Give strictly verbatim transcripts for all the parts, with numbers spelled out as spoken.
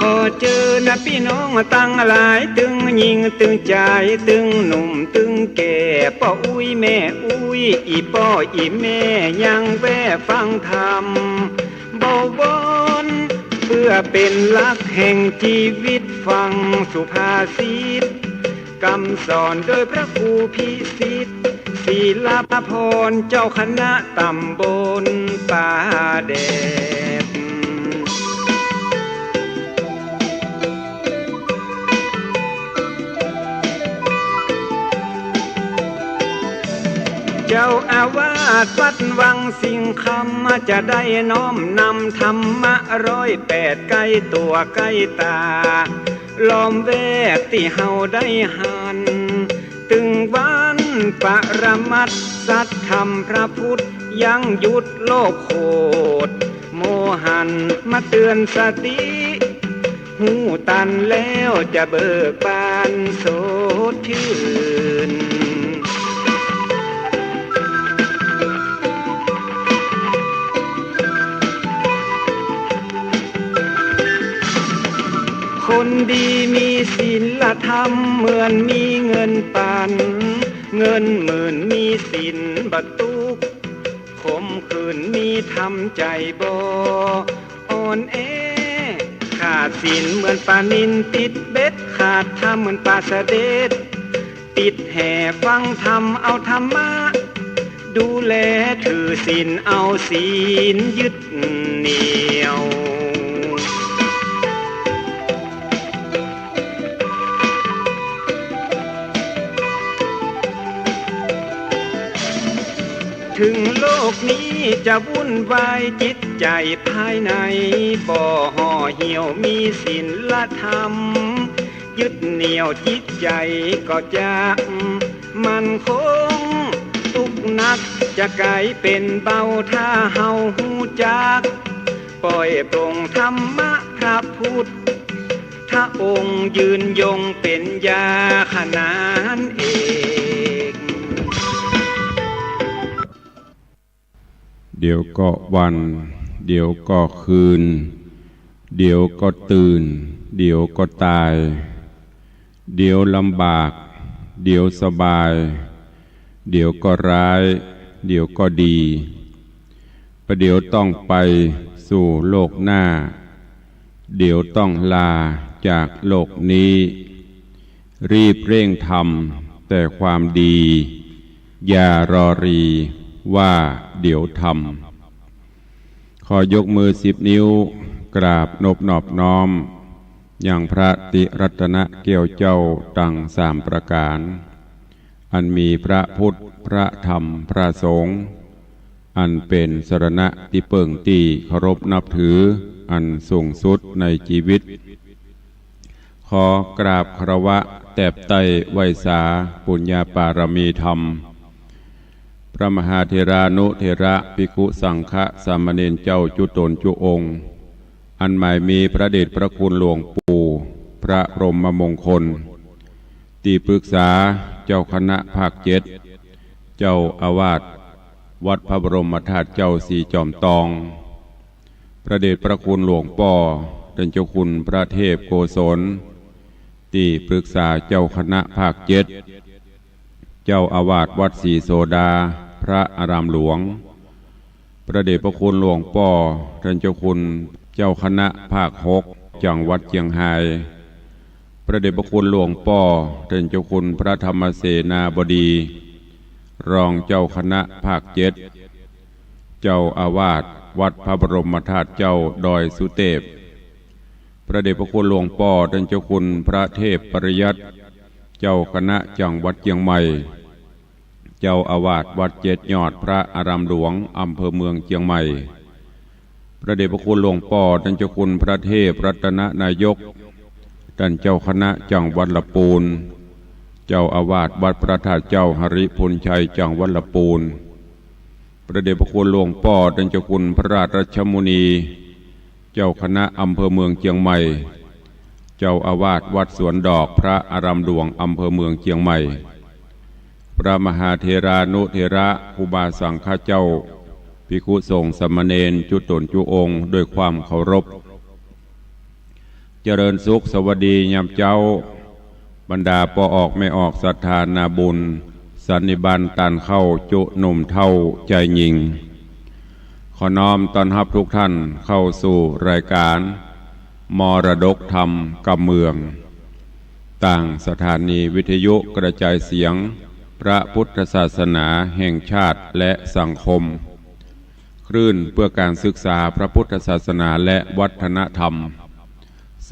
ขอเจิญนะปี้น้องตังหลาย ตึงญิงตึงจาย ตึงหนุ่มตึงแก่ ป้ออุ๊ยแม่อุ๊ย อี่ป้ออี่แม่ยังแว่ฟังธรรม บวร เปื้อเป๋นหลักแห่งจีวิต ฟังสุภาษิต กำสอนโดยพระครูพิสิทธิ์ ศิลปพร เจ้าคณะตำบลป่าแดด เจ้าอาวาสวัดวังสิงห์คำ จะได้น้อมนำธรรมะร้อยแปด ใก้ตั๋วใก้ต๋า ล้อมแวดตี้เฮาได้หัน ตึงวันปรมัตถ์สัตย์ธรรมพระพุทธ ยั้งยุติโลกโขด โมหันมาเตือนสติ ฮู้ตันแล้วจะเบิกบานสดชื่น คนดีมีศีลธรรม เหมือนมีเงินปัน เงินหมื่นมีศีลบ่ตุ๊กข์ ขมขื่นมีธรรมใจ๋บ่อ่อนแอ ขาดศีลเหมือนปลานิลติดเบ็ด ขาดธรรมเหมือนปลาสะเด็ดติดแห ฟังธรรมเอาธรรมะดูแล ถือศีลเอาศีลยึดเหนี่ยว ถึงโลกนี้จะวุ่นวาย จิตใจ๋ภายในบ่ห่อเหี่ยว มีศีลธรรมยึดเหนี่ยว จิตใจ๋ก็จะมั่นคง ตุ๊กข์หนักจะก๋ายเป๋นเบา ถ้าเฮาฮู้จัก ปล่อยปลงธรรมะพระพุทธองค์ ยืนยงเป๋นยาขนานเอก เดี๋ยวก็วัน เดี๋ยวก็คืน เดี๋ยวก็ตื่น เดี๋ยวก็ต๋าย เดี๋ยวลำบาก เดี๋ยวสบาย เดี๋ยวก็ร้าย เดี๋ยวก็ดี ประเดี๋ยวต้องไปสู่โลกหน้า เดี๋ยวต้องลาจากโลกนี้ รีบเร่งทำแต่ความดี อย่ารอรีว่าเดี๋ยวทำ ขอยกมือสิบนิ้ว กราบนบนอบน้อม ยังพระติรัตนแก้วเจ้าตังสามประก๋าน อันมีพระพุทธ พระธรรม พระสงฆ์ อันเป๋นสรณะตี้เปิ้งตี้เคารพนับถือ อันสูงสุดในจีวิต ขอกราบคารวะแตบไต้ไหว้สาปุญญาปารมีธรรม พระมหาเถรานุเถระ ภิกขุสังฆะ สามเณรเจ้าจุ๊ต๋นจุ๊องค์ อันหมายมีพระเดชพระคุณหลวงปู่พระพรหมมงคล ตี้ปรึกษาเจ้าคณะภาคเจ็ด เจ้าอาวาสวัดพระบรมธาตุเจ้าสี่จอมตอง พระเดชพระคุณหลวงป้อต้านเจ้าคุณพระเทพโกศล ตี้ปรึกษาเจ้าคณะภาคเจ็ด เจ้าอาวาสวัดศรีโสดา พระอารามหลวง พระเดชพระคุณหลวงป้อต้านเจ้าคุณเจ้าคณะภาคหก จังหวัดเจียงฮาย พระเดชพระคุณหลวงป้อต้านเจ้าคุณพระธรรมเสนาบดี รองเจ้าคณะภาคเจ็ด เจ้าอาวาสวัดพระบรมธาตุเจ้าดอยสุเตพ พระเดชพระคุณหลวงป้อต้านเจ้าคุณพระเทพปริยัติ เจ้าคณะจังหวัดเจียงใหม่ เจ้าอาวาสวัดเจ็ดยอดพระอารามหลวงอำเภอเมืองเจียงใหม่ พระเดชพระคุณหลวงป้อต้านเจ้าคุณพระเทพรัตนนายก ต้านเจ้าคณะจังหวัดละปูน เจ้าอาวาสวัดพระธาตุเจ้าหริภุญชัยจังหวัดละปูน พระเดชพระคุณหลวงป้อต้านเจ้าคุณพระราชมุนี เจ้าคณะอำเภอเมืองเจียงใหม่ เจ้าอาวาสวัดสวนดอกพระอารามหลวงอำเภอเมืองเจียงใหม่ พระมหาเถรานุเถระ ครูบาสังฆะเจ้า ภิกขุสงฆ์สามเณรจุ๊ต๋นจุ๊องค์ ด้วยความเคารพ เจริญสุขสวัสดียามเจ๊า บรรดาป้อออกแม่ออกศรัทธานาบุญ สันนิบาตต้านเข้าจุหนุ่มเฒ่าจายญิง ขอน้อมต้อนฮับทุกท่านเข้าสู่รายก๋านมรดกธรรมกำเมือง ตางสถานีวิทยุกระจายเสียงพระพุทธศาสนาแห่งชาติและสังคม คลื่นเพื่อการศึกษาพระพุทธศาสนาและวัฒนธรรม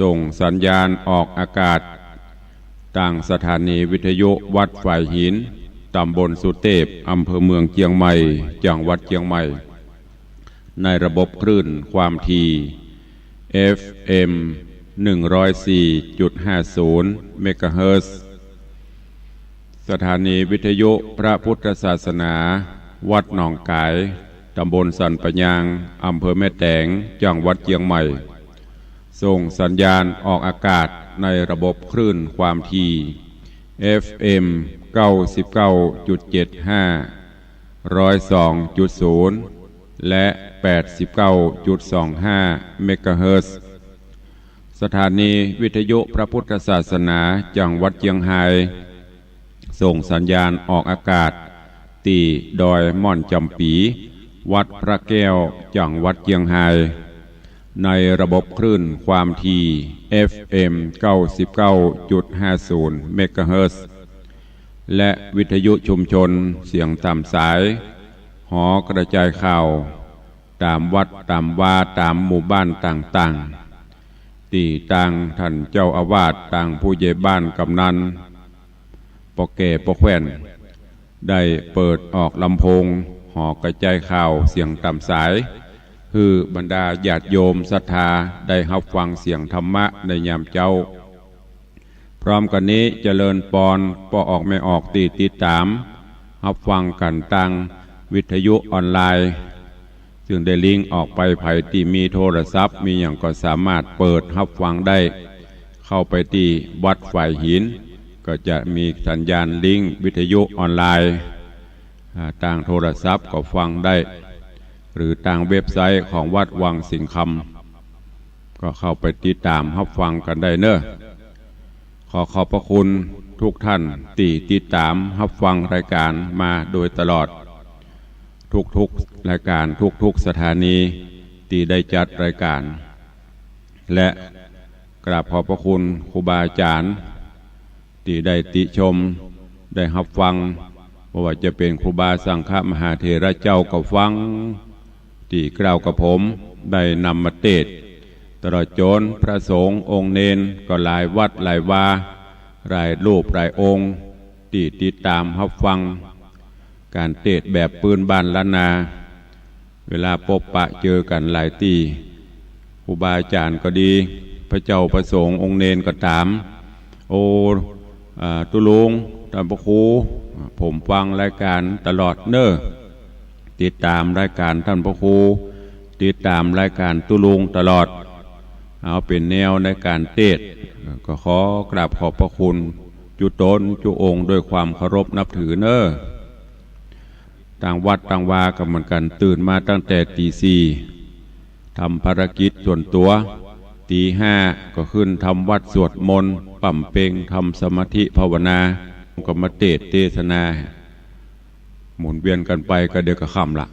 ส่งสัญญาณออกอากาศ ตางสถานีวิทยุวัดฝายหิน ตำบลสุเตพ อำเภอเมืองเจียงใหม่ จังหวัดเจียงใหม่ ในระบบคลื่นความถี่ เอฟเอ็ม หนึ่งร้อยสี่จุดห้าศูนย์ เมกะเฮิรตซ์ สถานีวิทยุพระพุทธศาสนา วัดหนองก๋าย ตำบลสันป่ายาง อำเภอแม่แตง จังหวัดเจียงใหม่ ส่งสัญญาณออกอากาศในระบบคลื่นความถี่ เอฟเอ็ม เก้าสิบเก้าจุดเจ็ดห้า ร้อยสองจุดศูนย์ และ แปดสิบเก้าจุดสองห้า เมกะเฮิรตซ์ สถานีวิทยุพระพุทธศาสนาจังหวัดเจียงฮาย ส่งสัญญาณออกอากาศ ตี้ดอยม่อนจ๋ำปี๋ วัดพระแก้ว จังหวัดเจียงฮาย ในระบบคลื่นความถี่ เอฟเอ็ม เก้าสิบเก้าจุดห้าศูนย์ เมกะเฮิรตซ์ และวิทยุชุมชนเสียงต๋ามสาย หอกระจายข่าว ต๋ามวัดต๋ามวาต๋ามหมู่บ้านต่างๆ ตี้ตางท่านเจ้าอาวาส ตางผู้ใหญ่บ้านกำนัล ป้อแก่ป้อแคว่น ได้เปิดออกลำโพงหอกระจายข่าวเสียงต๋ามสาย หื้อบรรดาญาติโยมศรัทธาได้ฮับฟังเสียงธรรมะในยามเจ๊า พร้อมกั๋นนี้เจริญปอนป้อออกแม่ออกตี้ติดต๋ามฮับฟังกั๋นตางวิทยุออนไลน์ ซึ่งได้ลิงก์ออกไป ใผตี้มีโทรศัพท์มีหยังก็สามารถเปิดฮับฟังได้ เข้าไปตี้วัดฝายหิน ก็จะมีสัญญาณลิงก์วิทยุออนไลน์ อ่า ตางโทรศัพท์ก็ฟังได้ หรือตางเว็บไซต์ของวัดวังสิงห์คำ ก็เข้าไปติดต๋ามฮับฟังกั๋นได้เน่อ ขอขอบพระคุณทุกท่านตี้ติดต๋ามฮับฟังรายก๋านมาโดยตลอด ทุกๆรายก๋าน ทุกๆสถานีตี้ได้จัดรายก๋าน และกราบขอบพระคุณครูบาอาจ๋ารย์ ตี้ได้ติชม ได้ฮับฟัง บ่ว่าจะเป๋นครูบาสังฆมหาเถระเจ้าก็ฟัง ตี้กล่าวกับผมได้นำมาเตสน์ ตลอดจ๋นพระสงฆ์องค์เณรก็หลายวัดหลายวา หลายรูปหลายองค์ ตี้ติดต๋ามฮับฟังก๋านเตสน์แบบปื้นบ้านล้านนา เวลาปบปะเจอกั๋นหลายตี้ ครูบาอาจ๋ารย์ก็ดี พระเจ้าพระสงฆ์องค์เณรก็ต๋าม โอ้ อ่า ตุ๊ลุง ต้านพระครู ผมฟังรายก๋านตลอดเน่อ ติดต๋ามรายก๋านต้านพระครู ติดต๋ามรายก๋านตุ๊ลุงตลอด เอาเป๋นแนวในก๋านเตสน์ ก็ขอกราบขอบพระคุณจุ๊ต๋นจุ๊องค์ด้วยความเคารพนับถือเน่อ ตางวัดตางวาก็เหมือนกั๋น ตื่นมาตั้งแต่ตี๋สี่ ทำภารกิจส่วนตั๋ว ตี๋ห้าก็ขึ้นทำวัตรสวดมนต์ ป๋ำเป็ง ทำสมาธิภาวนา ก็มาเตสน์เตสนา หมุนเวียนกั๋นไปก็เดี๋ยวก็ค่ำละ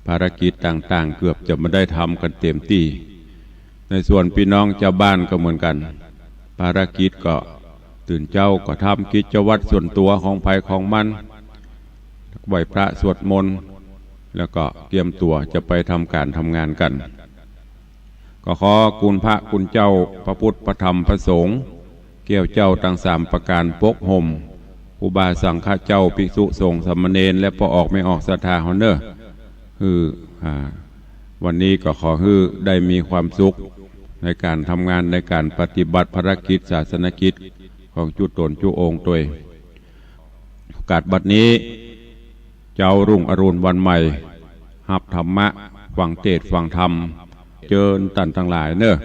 ภารกิจต่างๆ เกือบจะบ่ได้ทำกั๋นเต๋มตี้ ในส่วนปี้น้องจาวบ้านก็เหมือนกั๋น ภารกิจก็ตื่นเจ๊าก็ทำกิจวัตรส่วนตั๋วของใผของมัน ไหว้พระสวดมนต์ แล้วก็เกียมตั๋วจะไปทำก๋านทำงานกั๋น ก็ขอคุณพระคุณเจ้า พระพุทธ พระธรรม พระสงฆ์ แก้วเจ้าตังสามประก๋านปกห่ม ครูบาสังฆะเจ้า ภิกษุสงฆ์ สามเณร และป้อออกแม่ออกศรัทธาเฮาเน่อ หื้อ อ่า วันนี้ก็ขอหื้อได้มีความสุขในก๋านทำงาน ในก๋านปฏิบัติภารกิจศาสนกิจของจุ๊ต๋นจุ๊องค์ตวย โอกาสบัดนี้ เจ๊ารุ่งอรุณวันใหม่ ฮับธรรมะ ฟังเตสน์ฟังธรรม เจิญต้านตังหลายเน่อ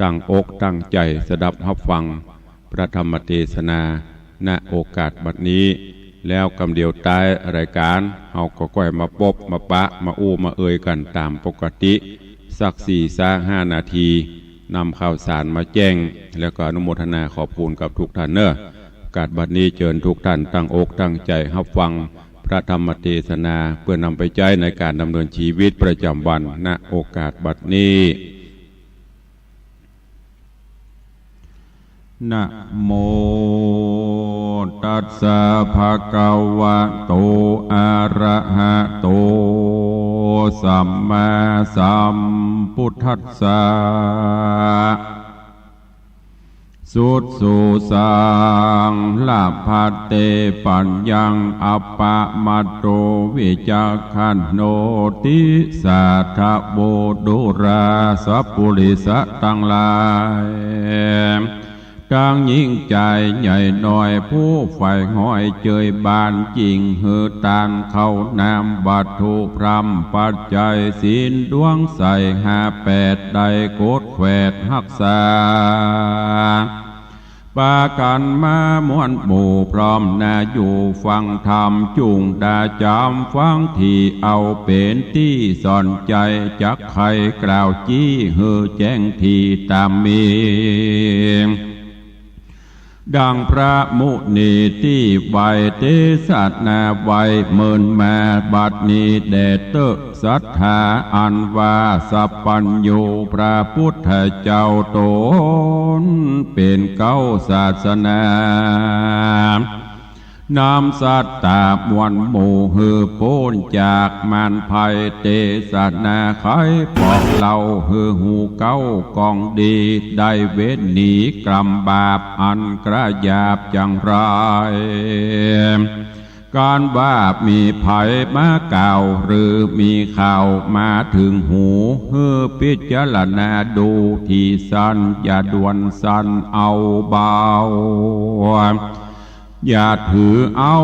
ตั้งอกตั้งใจ๋สดับฮับฟังพระธรรมเตสนา ณ โอกาสบัดนี้ แล้วกำเดียวต๊ายรายก๋าน เฮาก็ก้อยมาปบมาปะ มาอู้มาเอ่ยกั๋นต๋ามปกติ สักสี่ซาห้านาที นำข่าวสารมาแจ้ง แล้วก็อนุโมทนาขอบคุณกับทุกท่านเนอะ โอกาสบัดนี้เจิญทุกท่านตั้งอกตั้งใจ๋ฮับฟังพระธรรมเตสนา เปื้อนำไปใจ๊ในก๋านดำเนินจีวิตประจ๋ำวัน ณ โอกาสบัดนี้ นะโม ตัสสะ ภะคะวะโต อะระหะโต สัมมาสัมพุทธัสสะ สุดสูสัง ละพัตเต ปัญญัง อัปปะมาโต วิจักขันโต ติสาทะโว ดูราสะปุริสะตังหลาย ตังญิงจายใหญ่น้อย ผู้ใฝ่ห้อยเจยบาน จิ่งหื้อตานข้าวน้ำ วัตถุพร่ำปัจจัย ศีลดวงใสห้าแปด ได้กดแขวดฮักษา ปากั๋นมามวลหมู่ พร้อมหน้าอยู่ฟังธรรม จุ่งดาจ๋ำฟังตี้เอาเป๋นตี้สอนใจ๋ จักไขกล่าวจี้หื้อแจ้งตี้ต๋ามมี ดังพระมุนีตี้ไหว้เตสนาไว้เมินมา บัดนี้แด่เต๊อะ ศรัทธาอันว่าสัพพัญญู พระพุทธเจ้าต๋นเป๋นเก๊าศาสนา นำสัตตามวลหมู่หื้อป๊นจากมารภัย เตสนาไขบอกเล่าหื้อฮู้เก๊ากองดี ได้เว้นหนีกรรมบาปอันกระหยาบจังไร ก๋านว่ามีใผมากล่าว หรือมีข่าวมาเถิงหู หื้อพิจารณาดูตี้สั้น อย่าด่วนสันเอาเบา อย่าถือเอา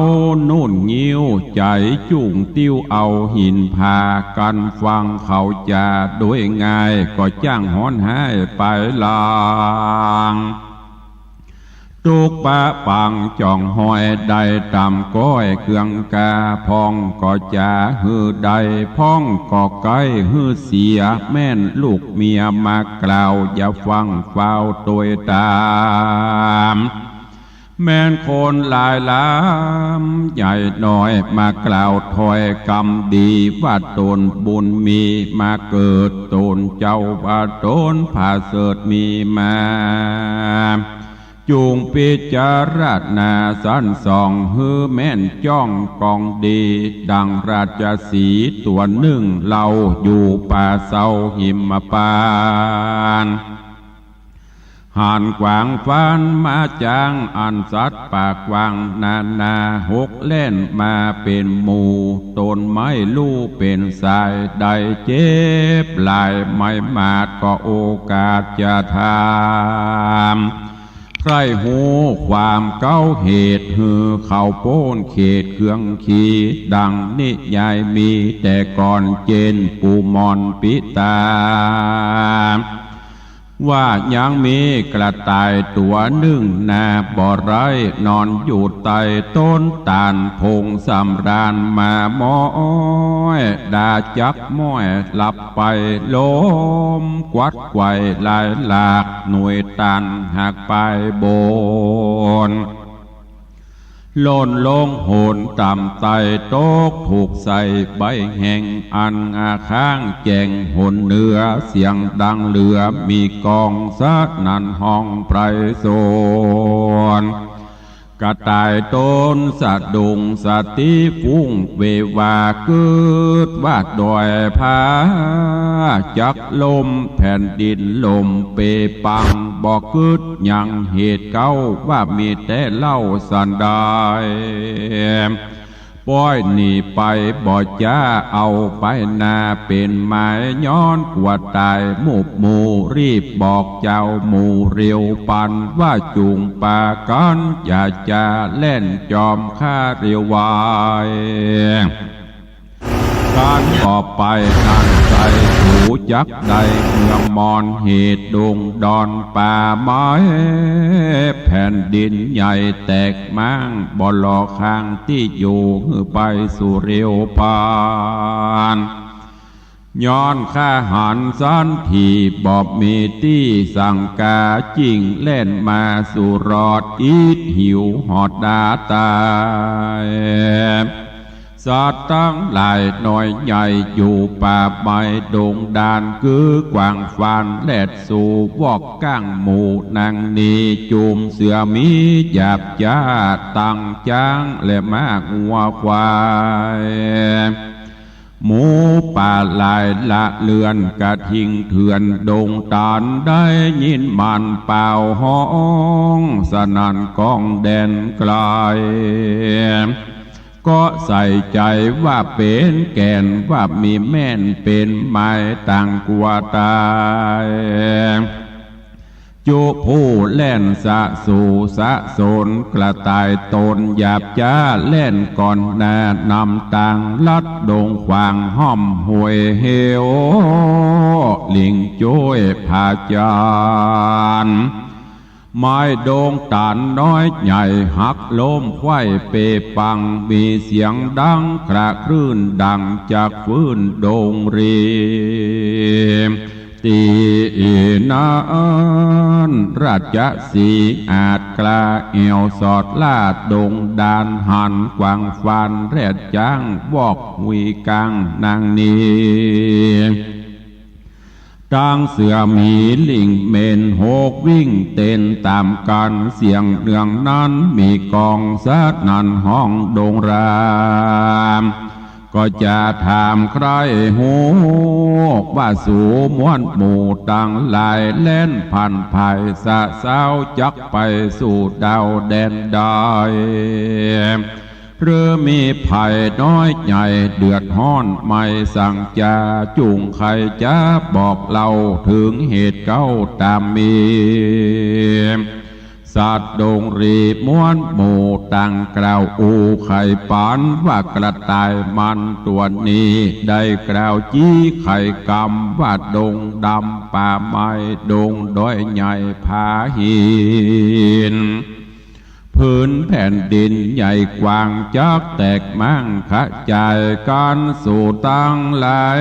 นุ่นงิ้ว ใจ๋จุ่งติ้วเอาหินผา กั๋นฟังเขาจาโดยง่าย ก็จ้างฮ้อนฮ้ายไปลาง ตุ๊กปะปังจ๋องฮ้อยได้ต๋ามก้อยเกืองกา พ่องก็จ๋าหื้อได้ พ่องก็ใก้หื้อเสีย แม่นลูกเมียมากล่าว อย่าฟังฟ้าวตวยต๋าม แม่นคนหลายหลามใหญ่น้อย มากล่าวถ้อยกำดี ว่าต๋นบุญมีมาเกิด ต๋นเจ้าว่าต๋นผาเสริฐมีมา จุ่งพิจารณาสันส่องหื้อแม่นจ้องกองดี ดังราชสีห์ตั๋วนึ่งเล่า อยู่ป่าเซาหิมพานต์ หานกวางฟานม้าจ๊าง อันสัตว์ป่ากว้างนานา หกแล่นมาเป๋นหมู่ ต๋นไม่ลู่เป๋นสาย ได้เจ็บหลายไม้หมาด ก็โอกาสจะถาม ใคร่ฮู้ความเก๊าเหตุ หื้อเขาป๊นเขตเคืองขี ดังนิยายมีแต่ก่อน เจนปู่หม่อนปิตา ว่ายังมีกระต่ายตั๋วนึ่งนาบ่ไร้ นอนอยู่ใต้ต้นตาล ผงสำราญมาม้อย ดาจักม้อยหลับไป ลมกวัดไกว่ลายหลาก หน่วยตาลหักปลายโบน หล่นลงโหนต่ำไต้ ตกถูกใส่ใบแห้ง อันอาข้างแจ้งหนเหนือ เสียงดังเหลือมีกอง สนั่นฮ้องไพรสน กระต่ายต๋นสะดุ้ง สติฟุ้งเววา กึ๊ดว่าดอยผาจักล่ม แผ่นดินล่มเปปัง บ่กึ๊ดยังเหตุเก๊า ว่ามีแต่เล่าสันดาย ป้อยหนีไปบ่จ๊า เอาไปนาเป๋นหมาย ย้อนกั๋วต๋ายหมู่หมู่ รีบบอกเจ้าหมู่เร็วปัน ว่าจุ่งปากั๋น อย่าจะแล่นจอมข้าเร็วไว กั๋นบ่ไปหันใส สูจักได้เมืองมอญ เหตุดงดอนป่าไม้ แผ่นดินใหญ่แตกม้าง บ่หล่อข้างตี้อยู่ หื้อไปสู่เร็วปัน ย้อนข้าหันสันตี้บ่มีตี้สังก๋า จึ่งแล่นมาสู่รอด อิดหิวหอดดาต๋าย สัตว์ตังหลายน้อยใหญ่ อยู่ป่าไม้ดงดาน กื๊อกวางฟานแลดสู่ วอกก้างหมู่นางนี้ จุมเสือหมีหยาบจ๊า ตังจ๊างและม้างัวควาย หมูป่าหลายละเลือน กระทิงเถื่อนดงต๋าน ได้ยินมันป่าวฮ้อง สนั่นก้องแดนไก๋ ก็ใส่ใจ๋ว่าเป๋นแก่น ว่ามีแม่นเป๋นไม้ต่างกั๋วต๋าย จุผู้แล่นสะสู่สะสน กระต่ายต๋นหยาบจ๊า แล่นก่อนหน้านำตาง ลัดดงขวางห้อมห้วยเหว ลิงจ้วยผาจาน ไม้ดงต๋านน้อยใหญ่ หักล้มไขว้เปปัง มีเสียงดังคระครื้น ดังจักฟื้นดงรี ตี้นั้น ราชสีห์อาจกล้า แอ่วสอดล่าดงดาน หันกวางฟานแลดจ๊าง วอกหุยก้างนางนี้ ตังเสือหมีลิงเม่นหกวิ่งเต้นต๋ามกั๋น เสียงเนืองนั้นมีก้องสนั่นฮ้องดงราม ก็จะถามใคร่ฮู้ ว่าสูมวลหมู่ตังหลาย แล่นผ่านผายสะเซ้า จักไปสู่ดาวแดนใด หรือมีภัยน้อยใหญ่เดือดฮ้อน ไม่สังจา จุ่งใค่จะบอกเล่า เถิงเหตุเก๊าต๋ามมี สัตว์ดงรีมวลหมู่ต่างกล่าวอู้ไขปัน ว่ากระต่ายมันตั๋วนี้ ได้กล่าวจี้ไขกำ ว่าดงดำป่าไม้ ดงดอยใหญ่ผาหิน ผืนแผ่นดินใหญ่กว้าง จักแตกม้างขะจายกั๋น สูตังหลาย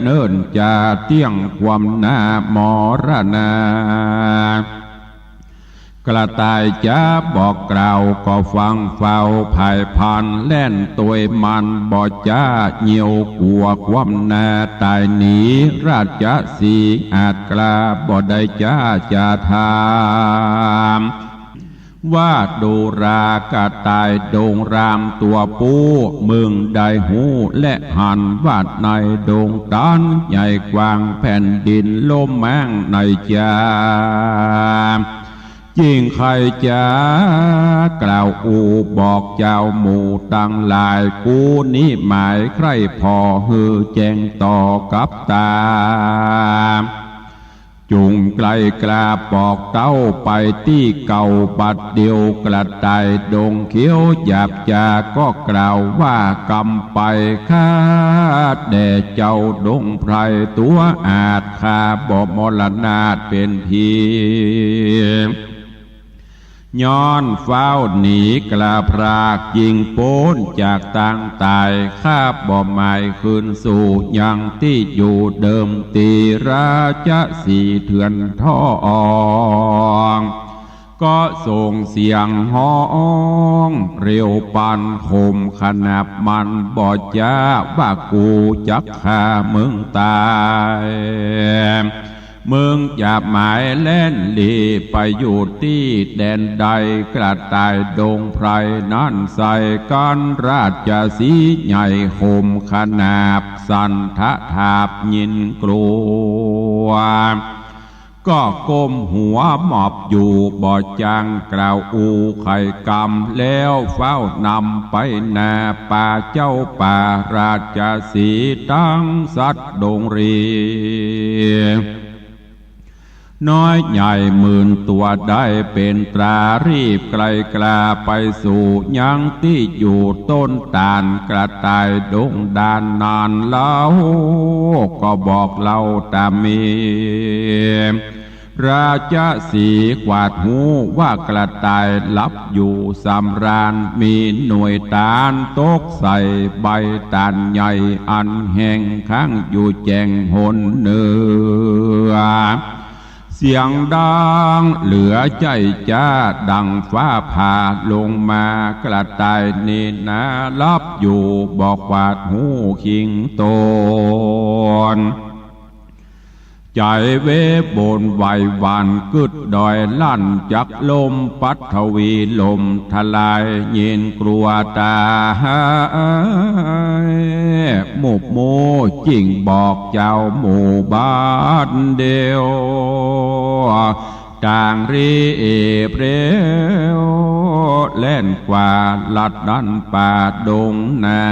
เนิ่นจะเตี้ยงความหน้ามรณา กระต่ายจะบอกกล่าว ก็ฟังเฝ้าผายพลัน แล่นตวยมันบ่จ๊า เยียวกั๋วความหน้าต๋ายหนี ราชสีห์อาจกล้า บ่ได้จ๊าจะถาม ว่าดูรา กระต่ายดงรามตั๋วปู้ มึงได้ฮู้และหัน ว่าในดงต๋านใหญ่กว้าง แผ่นดินล้มม้างในจา จิ่งใค่จะกล่าวอู้บอกเจ้าหมู่ตังหลาย กูนี้หมายใคร่ผ่อหื้อแจ้งต่อกับต๋า จุ่งไกลกล้าบอกเต้าไปตี้เก่าบัดเดี่ยว กระต่ายดงเขียวหยาบจาก็กล่าวว่ากำไป ข้าแด่เจ้าดงไพรตั๋วอาจ ข้าบ่มรณาเป๋นผี ย้อนฟ้าวหนีกล้าพราก จิ่งป๊นจากตางต๋าย ข้าบ่หมายคืนสู่ยังตี้อยู่เดิมตี้ ราชสีห์เถื่อนทอง ก็ส่งเสียงฮ้องเร็วปานคมขนาบ มันบ่จ๊าว่ากูจักฆ่ามึงต๋าย มึงจะหมายแล่นหลีไปอยู่ตี้แดนใด กระต่ายดงไพรนั้นใส่กั๋น ราชสีห์ใหญ่คมขนาบ สั่นทะทาบยินกลัว ก็ก้มหัวหมอบอยู่บ่จางกล่าวอู้ไขกำ แล้วฟ้าวนำไปหน้าป่าเจ้าป่า ราชสีห์ตังสัตว์ดงรี น้อยใหญ่หมื่นตั๋วได้เป๋นตรา รีบไกลกล้าไปสู่ยังตี้อยู่ต้นต๋าล กระต่ายดงดานนั้นเล่า ก็บอกเล่าต๋ามมี ราชสีห์กวาดหูว่ากระต่ายหลับอยู่สำราญ มีหน่วยตาลตกใส่ใบตาลใหญ่ อันแห้งค้างอยู่แจ้งหนเหนือ เสียงดังเหลือใจ้จ๊าดังฟ้าผ่าลงมา กระต่ายนี่นาหลับอยู่บ่กวาดหูคิงตน ใจ๋เวบนไหวหวั่นกึ๊ดดอยลั่นจักลม ปัทวีล่มทลายยินกลัวต๋าย มุบมูจึ่งบอกเจ้าหมู่บ้านเดียว ต่างรีบเร็วแล่นกว่าลัดดั้นป่าดงนา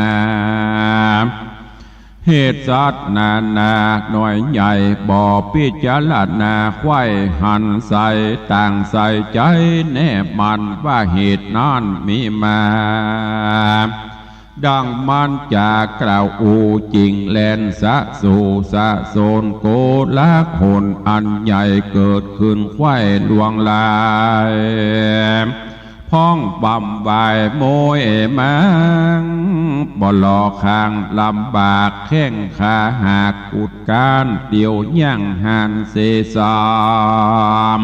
เหตุสัตว์นานาน้อยใหญ่ บ่พิจารณาใค่หันใส่ ต่างใส่ใจ๋แน่มั่นว่าเหตุนั้นมีมา ดังมารจากล่าวอู้จึ่งแล่นสะสู่สะโสน โกลาหลอันใหญ่เกิดขึ้นไขว้ลวงลาย พ้องบำวายโมยมัง บ่หล่อข้างลำบากแข้งขาหัก กุดก้านเตียวย่างหันเสสาม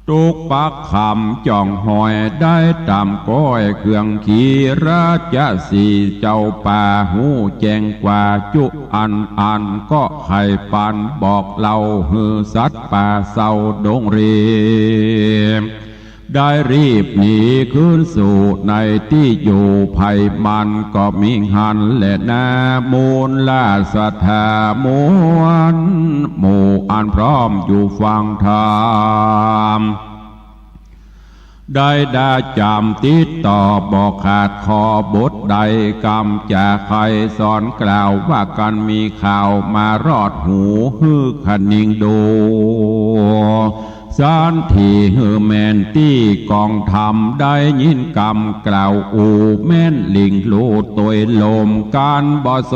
ตุ๊กปักคำจ่องหอยได้ต๋ามก้อยเครื่องขี่ ราชสีห์เจ้าป่าฮู้แจ้งกว่าจุอันอัน ก็ใค่ปันบอกเล่าหื้อสัตว์ป่าเศร้าดงเร ได้รีบหนีคืนสู่ในตี้อยู่ ไผมันก็มีหั้นแลนา มูลราชสถามวลหมู่อันพร้อมอยู่ฟังธรรม ได้ดาจ๋ำติดต่อบ่ขาดข้อบทใด กำจ๋าใค่สอนกล่าวว่ากั๋น มีข่าวมารอดหูหื้อคะนิงดู สันทีหื้อแม่นตี้กองธรรม ได้ยินกำกล่าวอู้แม่นหลิ่งลู่ตวยลม กั๋นบ่ส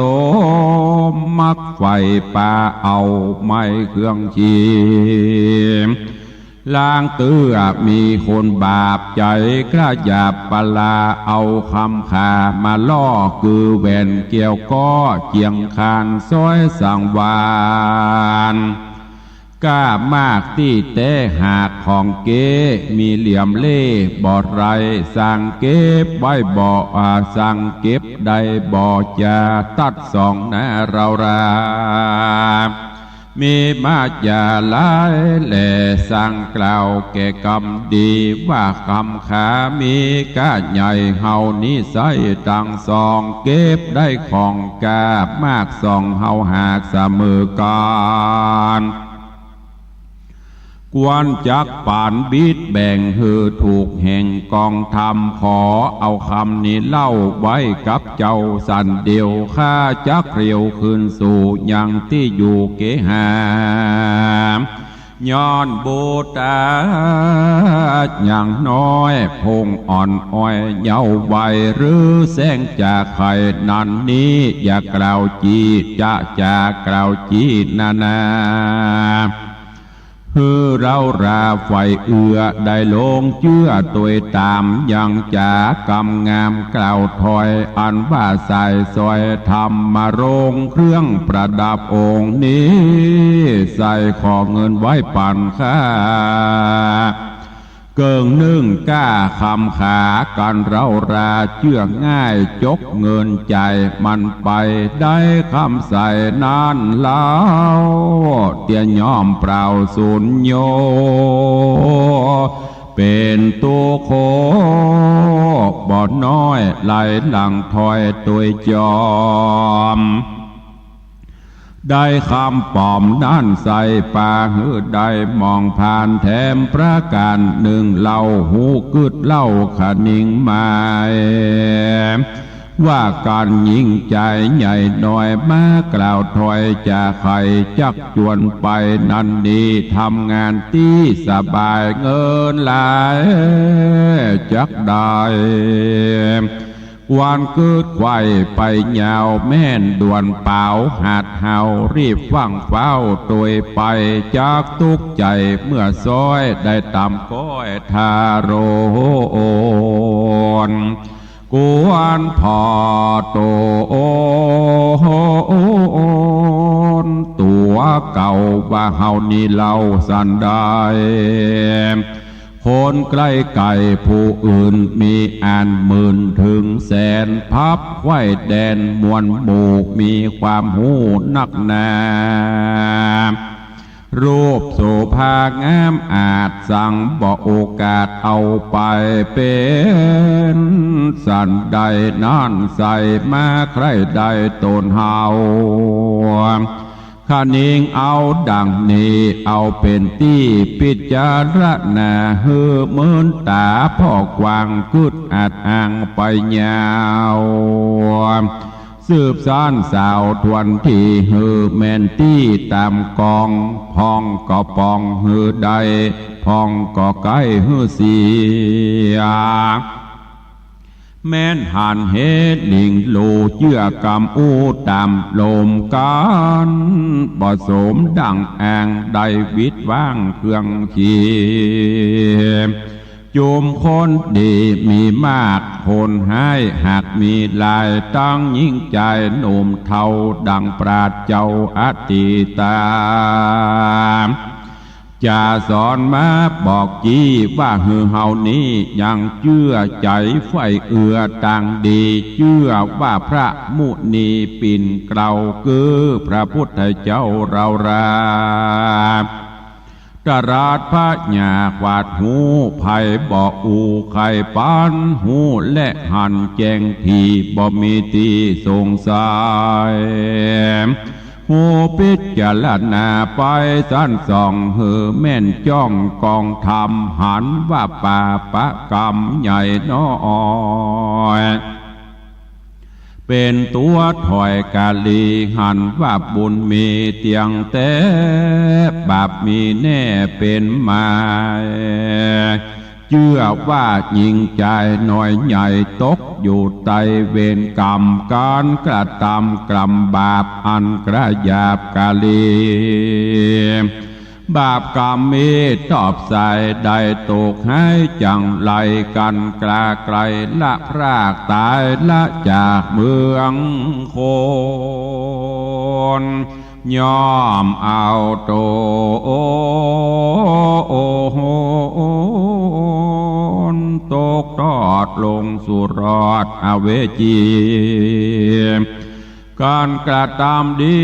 มมักใฝ่ป่าเอาไม้เครื่องขี่ ลางเตื้อมีคนบาปใจ๋กล้าหยาบปะลา เอาคำขามาล่อกือแหวนแก้วก็เจียงคานซ้อยสังวาล กล้ามากตี้แต๊หากของเก๊ มีเหลี่ยมเล่ห์บ่ไร สั่งเก็บไว้บ่ อ่า สั่งเก็บได้บ่ จะตัดสองนาเรารา มีมาจ๋าหลายแล สั่งกล่าวแก่กำดี ว่ากำขามีก้าใหญ่ เฮานี้ใส้ตังสอง เก็บได้ของก้ามากสอง เฮาหากเสมอกั๋น ควรจักปันบิดแบ่งหื้อถูกแห่งกองธรรม ขอเอาคำนี้เล่าไว้กับเจ้าสันเดียว ข้าจักเรียวคืนสู่ยังตี้อยู่เกหา ย้อนบุตรายังน้อย พงอ่อนอ้อยเยาว์วัย หรือแสงจากใค่นั้นนี้ อย่ากล่าวจี้ จะ จะกล่าวจี้นานา หื้อเราราใฝ่เอื้อได้ลงเจื้อตวยต๋าม ยังจ๋ากำงามกล่าวถ้อย อันว่าสายสร้อยธรรมรงค์ เครื่องประดับองค์นี้ ใส่ขอเงินไว้ปันข้า เกิ่งนึ่งก้าคำขา กั๋นเราราเจื้อง่าย จกเงินจ่ายมันไป ได้คำใส่นั้นเล่า เตียย่อมเปล่าสูญโย เป๋นตุ๊กข์โขบ่น้อย ไหลหลั่งถ้อยตวยจอม ได้คำป๋อมนั้นใส่ป่าหื้อได้มองผ่านแถมประก๋านนึ่ง เล่าฮู้กึ๊ดเล่าคะนิงหมาย ว่ากั๋นหญิงจายใหญ่น้อย มากล่าวถ้อยจะใค่จักจวนไป นั้นนี้ทำงานตี้สบาย เงินหลายจักได้ เ ควรกึ๊ดไขว่ไปยาว แม่นด่วนเป๋าหัดเฮา รีบฟั่งฟ้าวตวยไป จักตุ๊กใจ๋เมื่อซ้อย ได้ต๋ามก้อยทารน ควรผ่อตนตั๋วเก่า ว่าเฮานี้เล่าสันใด คนใก้ไก๋ผู้อื่นมีอันหมื่นเถิงแสน พับไขว่แดนมวลหมู่ มีความฮู้นักหนา รูปโสภางามอาจ สังบ่โอกาสเอาไป เป๋นสันใดนั้นใส่ มาใคร่ได้ต๋นเฮา คะนิงเอาดังนี้ เอาเป๋นตี้ปิจารณา หื้อเมินต๋าผ่อกว้าง กึ๊ดอัดอ้างไปยาว สืบสานสาวทวนที หื้อแม่นตี้ต๋ามกอง พ่องก็ป่องหื้อได้ พ่องก็ใก้หื้อเสีย แม่นหันเหตุหนิงโล เจื้อกำอู้ต๋ามลมกั๋น บ่สมดั่งอ้าง ได้วิดว้างเครื่องขี จุมคนดีมีมาก คนฮ้ายหากมีหลาย ตังญิงจายหนุ่มเฒ่า ดั่งปราชญ์เจ้าอตีตา จะสอนมาบอกจี้ ว่าหื้อเฮานี้ยังเจื้อใจ๋ใฝ่เอือตางดี เจื้อว่าพระมุนีปิ่นเกล้า คือพระพุทธเจ้าเฮารา ตรัสพญาขวาดฮู้ ใผบ่อู้ใค่ปันฮู้ และหันแจ้งถี่ บ่มีตี้สงสัย ฮู้พิจารณาไปสันส่อง หื้อแม่นจ้องกองธรรม หันว่าปาปะกรรมใหญ่น้อย เป๋นตั๋วถ้อยกาลี หันว่าบุญมีเตี้ยงแต๊ บาปมีแน่เป๋นหมาย เจื้อว่าญิงจายน้อยใหญ่ ตกอยู่ใต้เวรกรรม ก๋านกระตำกรรมบาป อันกระหยาบกาลี บาปกรรมมีตอบสาย ได้ตกฮ้ายจั่งไร กั๋นกล้าไกลละพรากต๋าย ละจากเมืองคน ย่อมเอาต๋นตกทอดลงสู่รอดอเวจี ก๋านกระตำดี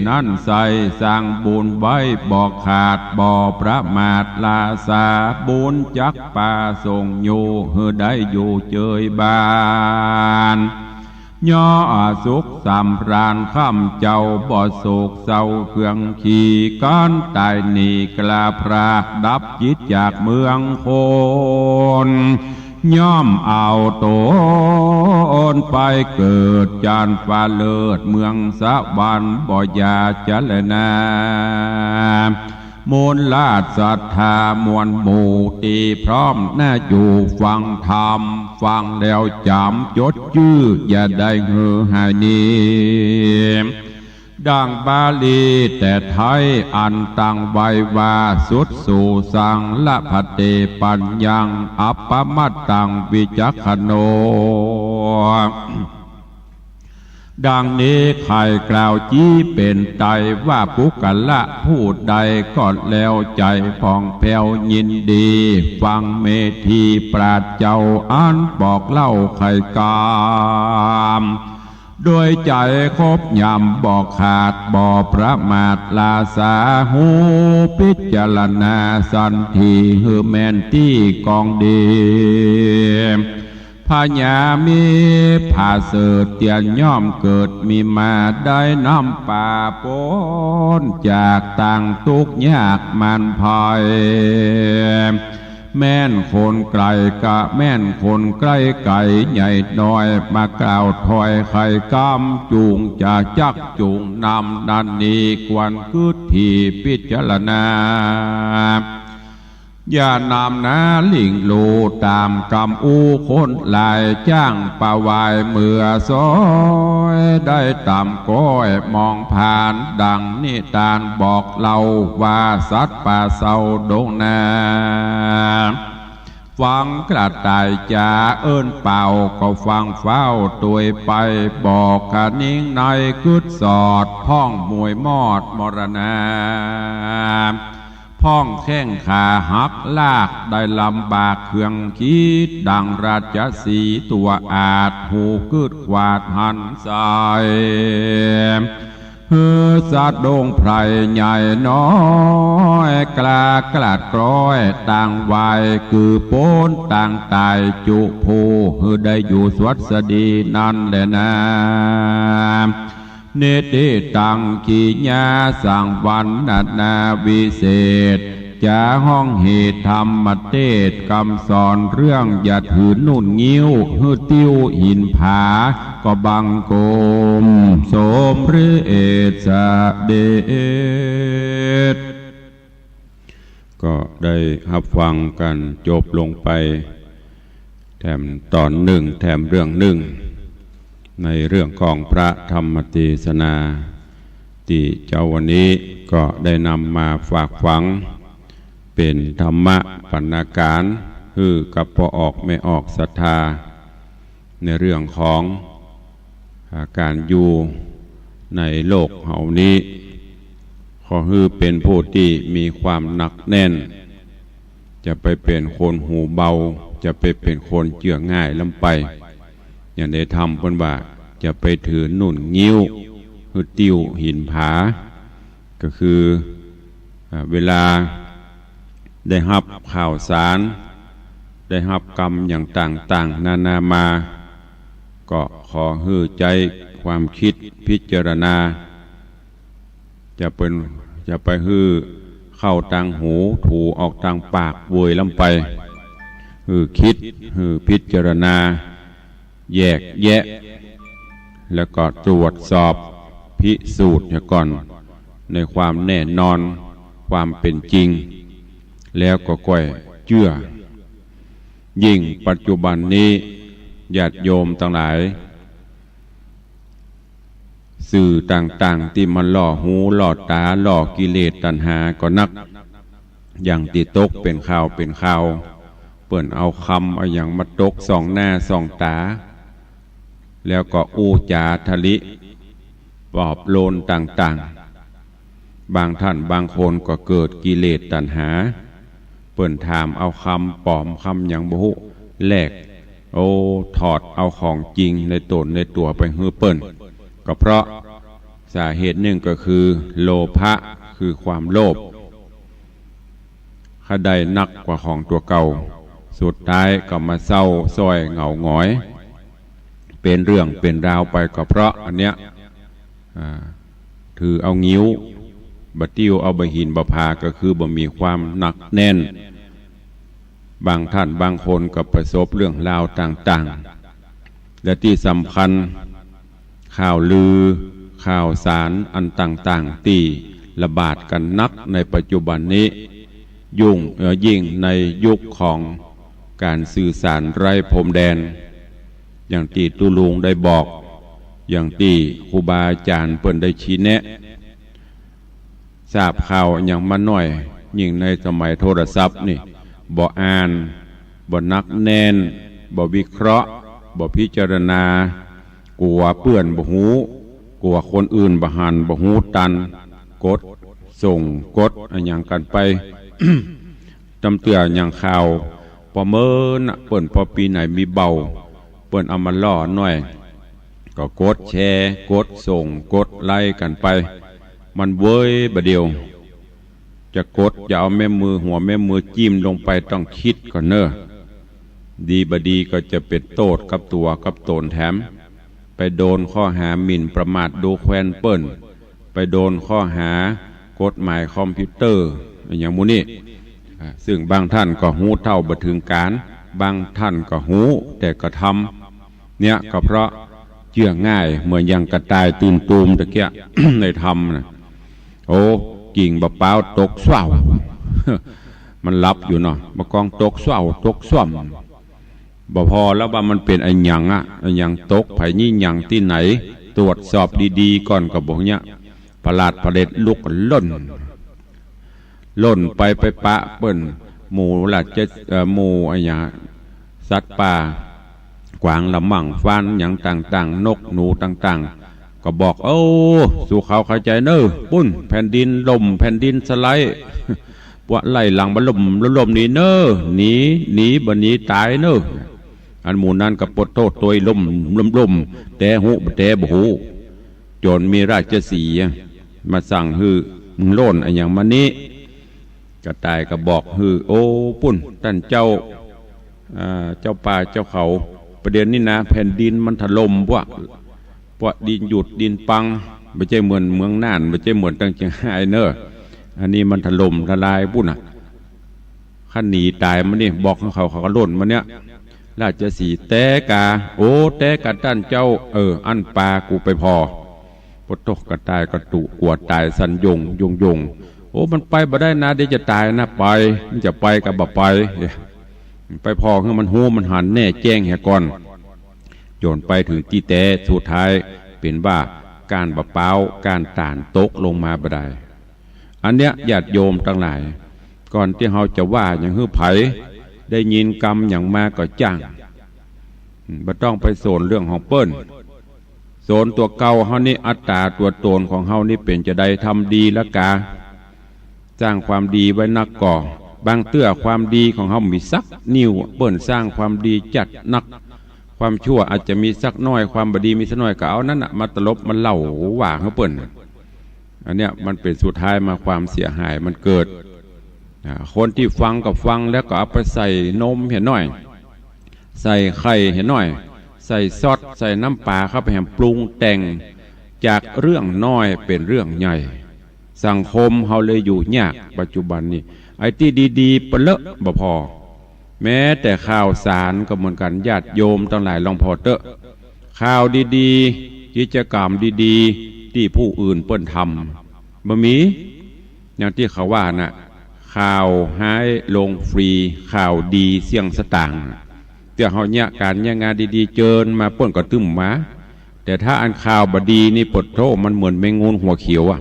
นั้นใส่ สร้างบุญไว้บ่ขาด บ่ประมาทลาสา บุญจักปาส่งอยู่ หื้อได้อยู่เจยบาน ย่อสุขสำราญค่ำเจ้า บ่โศกเศร้าเครื่องขี ก๋านต๋ายหนีกล้าพราก ดับจิตจากเมืองคน ย่อมเอาต๋นไปเกิดจั้นฟ้าเลิศเมืองสวรรค์ บ่อย่าเจรนา มูลราชศรัทธามวลหมู่ตี้พร้อมหน้าอยู่ฟังธรรม ฟังแล้วจ๋ำจดจื้อ อย่าได้หื้อหายหนี ดั่งบาลีแต่ไทยอันตั้งไว้ว่า สุตสูสัง ละภันเต ปัญญัง อัปปมัตตัง วิจักขโณ ดังนี้ใค่กล่าวจี้เป๋นไตรว่า บุคคละผู้ใดก็แล้วใจ๋ผ่องแผ้วยินดี ฟังเมธีปราชญ์เจ้าอันบอกเล่าใค่กำ โดยใจ๋ครบยำบ่ขาดบ่ประมาทลาสา ฮู้พิจารณาสันที หื้อแม่นตี้กองดี พญามีผาเสริฐเตียนย่อมเกิดมีมา ได้น้ำปาป๊นจากตางตุ๊กข์ยากมารภัย แม่นคนไก๋กะแม่นคนใก้ไก๋ ใหญ่น้อยมากล่าวถ้อยใค่กำ จุ่งจะจักจุ่งนำนั้นนี้ ควรกึ๊ดถี่พิจารณา อย่านำนาลิ่งลู่ต๋ามกำอู้คนหลาย จ้างปะวายเมือซ้อย ได้ต๋ามก้อยมองผ่าน ดังนิตานบอกเล่าว่า สัตว์ป่าเศร้าดงนา ฟังกระต่ายจ๋าเอิ้นเป่า ก็ฟังเฝ้าตวยไป บอกขะนิงในกึ๊ดสอด พ่องมวยมอดมรณา พ่องแข้งขาหักลาก ได้ลำบากเครื่องคิด ดังราชสีห์ตั๋วอาช หูกึ๊ดขวาดหันใส หื้อสะดุ้งไพร่ใหญ่น้อย กล้ากลาดกร้อยต่างวาย กือป๊นต่างต๋ายจุผู้ หื้อได้อยู่สวัสดีนั้นแลนา นิติตังกิยาสังวรรณนาวิเศษ จะฮ้องเหตุธรรมเตศน์ กำสอนเรื่องอย่าถือนุ่นงิ้ว หื้อติ้วหินผา ก็บังคมสมเร็จเสด็จ ก็ได้ฮับฟังกั๋นจบลงไป แถมต๋อนนึ่ง แถมเรื่องนึ่ง ในเรื่องของพระธรรมเตสนา ตี้เจ๊าวันนี้ก็ได้นำมาฝากฝัง เป๋นธรรมะบรรณาการ หื้อกับป้อออกแม่ออกศรัทธา ในเรื่องของ อ่า ก๋านอยู่ในโลกเฮานี้ ขอหื้อเป๋นผู้ตี้มีความหนักแน่น จะไปเป๋นคนหูเบา จะไปเป๋นคนเจื้อง่ายล้ำไป อย่างในธรรมเปิ้นว่า จะไปถือนุ่นงิ้ว หื้อติ้วหินผา ก็คือ อ่า เวลาได้ฮับข่าวสาร ได้ฮับกำอย่างต่างๆ นานามา ก็ขอหื้อใจ๊ความกึ๊ดพิจารณา จะเป๋น จะไปหื้อเข้าตางหู ถูออกตางปากเวยล้ำไป หื้อกึ๊ด หื้อพิจารณา แยกแยะ แล้วก็ตรวจสอบพิสูจน์เหียก่อน ในความแน่นอน ความเป๋นจริง แล้วก็ก้อยเจื้อ ยิ่งปัจจุบันนี้ ญาติโยมตังหลาย สื่อต่างๆ ตี้มันล่อหูล่อต๋า ล่อกิเลสตัณหาก็นัก อย่างตี้ตกเป๋นข่าวเป๋นข่าว เปิ้นเอาคำเอาหยังมาตกส่องหน้าส่องต๋า แล้วก็อู้จ๋าทะลิปลอบโลนต่างๆ บางท่านบางคนก็เกิดกิเลสตัณหา เปิ้นถามเอาคำป๋อมคำหยังบ่ฮู้ แลก โอ้ ถอดเอาของจริงในต๋นในตั๋วไปหื้อเปิ้น ก็เพราะสาเหตุนึ่งก็คือโลภะ คือความโลภ ใค่ได้นักกว่าของตั๋วเก่า สุดท้ายก็มาเศร้าส้อยเหงาหงอย เป๋นเรื่องเป๋นราวไป ก็เพราะอันเนี้ย อ่า ถือเอางิ้ว บ่าติ้วเอาบ่าหินบ่าผา ก็คือบ่มีความหนักแน่น บางท่านบางคนก็ประสบเรื่องราวต่างๆ และตี้สำคัญ ข่าวลือ ข่าวสารอันต่างๆ ตี้ระบาดกั๋นนักในปัจจุบันนี้ ยุ่ง เอ่อ ยิ่งในยุคของก๋านสื่อสารไร้พรมแดน อย่างตี้ตุ๊ลุงได้บอก อย่างตี้ครูบาอาจ๋ารย์เปิ้นได้ชี้แนะ ทราบข่าวหยังมาน้อย ยิ่งในสมัยโทรศัพท์นี่ บ่อ่าน บ่หนักแน่น บ่วิเคราะห์ บ่พิจารณา กั๋วเปื้อนบ่ฮู้ กั๋วคนอื่นบ่หันบ่ฮู้ตัน กดส่ง กดอะหยังกั๋นไป ตำเตื้ออย่างข่าว ปอเมินน่ะ เปิ้นปอปี๋ไหนมีเบา เปิ้นเอามาล่อหน้อย ก็กดแชร์ กดส่ง กดไลก์กั๋นไป มันเวยบ่าเดี่ยว จะกด จะเอาแม่มือ หัวแม่มือจิ้มลงไปต้องกึ๊ดก่อนเน่อ ดีบ่าดีก็จะเป๋นโต้ษกับตั๋วกับต๋นแถม ไปโดนข้อหาหมิ่นประมาทดูแควนเปิ้น ไปโดนข้อหากฎหมายคอมพิวเตอร์ อะหยังหมู่นี้ อ่า ซึ่งบางท่านก็ฮู้เท่าบ่เถิงก๋าน บางท่านก็ฮู้แต่กระทำ เนี่ยก็เพราะเจื้อง่าย เหมือนอย่างกระต่ายตื่นตูมตะเกียะ ในธรรมน่ะ โอ้ กิ่งบ่าป๊าวตกสว้าว มันหลับอยู่เนาะ บ่ากองตกเซ้าตกซ่อม บ่พอแล้วว่ามันเป๋นอะหยังอะ อะหยังตก ใผยี่หยังตี้ไหน ตรวจสอบดีๆ ก่อน ก็บอกเนี้ย ผลาดผลาดลุกล่น ล่นไป ไปปะเปิ้น หมู่ราช เอ่อ หมู่อะหยัง สัตว์ป่า กวางละมั่ง ฟานหยังต่างๆ นกหนูต่างๆ ก็บอก โอ้ สู้เขาเข้าใจ๋เน่อ ปุ้น แผ่นดินล่ม แผ่นดินสไลด์ ปวะไล่หลังบ่า ล่ม ล่มหนีเน่อ หนี หนี บ่หนีต๋ายเน่อ อันหมู่นั้นก็ปวดโต้ตวย ล่ม ล่ม ล่ม แตฮู้บ่แตบ่ฮู้ จ๋นมีราชสีห์มาสั่งหื้อ มึงล่นอะหยังมานี้ กระต่ายก็บอกหื้อ โอ้ ปุ้น ต้านเจ้า อ่า เจ้าป่าเจ้าเขา ประเดี๋ยวนี้นะ แผ่นดินมันถล่มปวะ ปวะดินหยุดดินปัง บ่ใจ้เหมือนเมืองน่าน บ่ใจ้เหมือนตังเจียงฮายเน่อ อันนี้มันถล่มทลายปุ้นน่ะ คันหนีต๋ายมานี่ บอกหื้อเขา เขาก็ล่นมาเนี้ย ราชสีห์แต๊ก๋า โอ้ แต๊ก๋าต้านเจ้า เออ อั้นปากูไปผ่อ ปวดโต้ กระต่ายก็ตุ๊กั๋วต๋ายสั่นโยงโยงโยง โอ้ มันไปบ่ได้นะ เดี๋ยวจะต๋ายนะ ไป มันจะไปก็บ่ไป ไปผ่อหื้อมันฮู้มันหันแน่แจ้งเหียก่อน จ๋นไปเถิงตี้แต๊ สุดท้ายเป๋นว่าก้านบ่าป๊าว ก้านต๋าลตกลงมาบ่ดาย อันเนี้ยญาติโยมตังหลาย ก่อนตี้เฮาจะว่าหยังหื้อใผ ได้ยินกำหยังมาก็จ้าง อืม บ่ต้องไปสนเรื่องของเปิ้น สนตั๋วเก่าเฮานี่ อัตต๋าตั๋วต๋นของเฮานี่เป๋นจาใด ทำดีละกา สร้างความดีไว้นักก่อ บางเตื้อความดีของเฮามีสักนิ้ว เปิ้นสร้างความดีจัดนัก ความชั่วอาจจะมีสักน้อย ความบ่ดีมีสักน้อย ก็เอานั้นน่ะมาตลบมาเล่าว่าหื้อเปิ้น อันเนี้ยมันเป๋นสุดท้ายมาความเสียหายมันเกิด อ่า คนตี้ฟังก็ฟังแล้วก็เอาไปใส่นมเหียหน้อย ใส่ไข่เหียหน้อย ใส่ซอส ใส่น้ำป๋าเข้าไปแหมปรุงแต่ง จากเรื่องน้อยเป๋นเรื่องใหญ่ สังคมเฮาเลยอยู่ยากปัจจุบันนี้ ไอ้ตี้ดีๆ ปะเลอะบ่ผ่อ แม้แต่ข่าวสารก็เหมือนกั๋น ญาติโยมตังหลายลองผ่อเต๊อะ ข่าวดีๆ กิจกรรมดีๆ ตี้ผู้อื่นเปิ้นทำ บ่มี อย่างตี้เขาว่าน่ะ ข่าวฮ้ายลงฟรี ข่าวดีเสี้ยงสตางค์ เตื้อเฮาเยียะก๋านเยียะงานดีๆ เจิญมาเปิ้นก็ตึ้มมา แต่ถ้าอันข่าวบ่ดีนี่ ปวดโต้ มันเหมือนแมงงูหัวเขียวอะ